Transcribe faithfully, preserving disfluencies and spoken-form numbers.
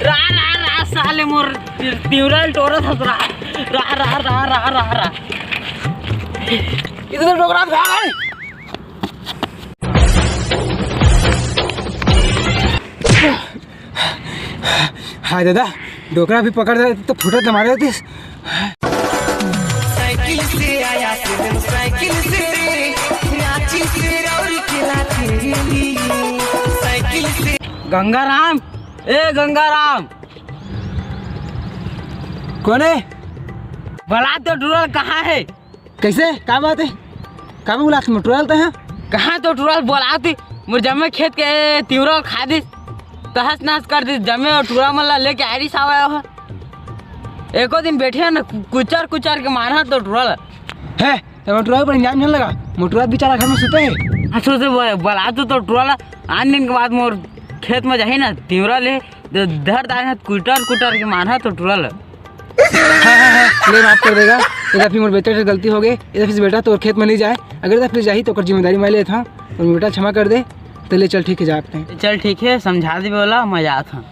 रा रा रा, साले मोर तिवरा ल टोरत हस रा। रा रा रा रा रा रा। इधर डोकरा खा गए। हाय दादा, डोकरा भी पकड़ दे तो फुटत मारे होतिस। साइकिल से आया से दिन साइकिल से रे, रांची से रौरी के लाते रे। साइकिल से गंगाराम, ए गंगाराम। कोन हे? बला तो टुरा ल कहाँ हे? कैसे? का बात हे? का बोला मोर टुरा ल तैं? कहाँ तो टुरा ल बलात हे? मोर जम्मे खेत के तिवरा ल खा दिस, तहस नहस कर दिस, जम्मे टुरा मन ला लेके आइरिस हवय ओह। एको दिन बैठे न, कु-, कुचर कुचर के मारहा तो टुरा ल। हे, त मोर टुरा ऊपर इल्जाम झन लगा, मोर टुरा बेचारा घर में सुते हे। हाँ, सोचे ब-, बलात तो टुरा ल, आन दिन के बाद मोर खेत में जाही ना, तिवरा ले, तो धर दाए हाथ कुटर कुटर के मारहा तो टुरा ल। हाँ, हाँ, हाँ, ले माफ कर देगा। इधर फिर मोर बेटा से गलती हो गई, इधर फिर बेटा तोर खेत में नहीं जाए, अगर इधर फिर जाही तो ओकर जिम्मेदारी मैं लेत हूँ, तो बेटा क्षमा कर दे, तो ले चल ठीक है जाते हैं। चल ठीक है, समझा देबे ओला, मैं जात हूँ।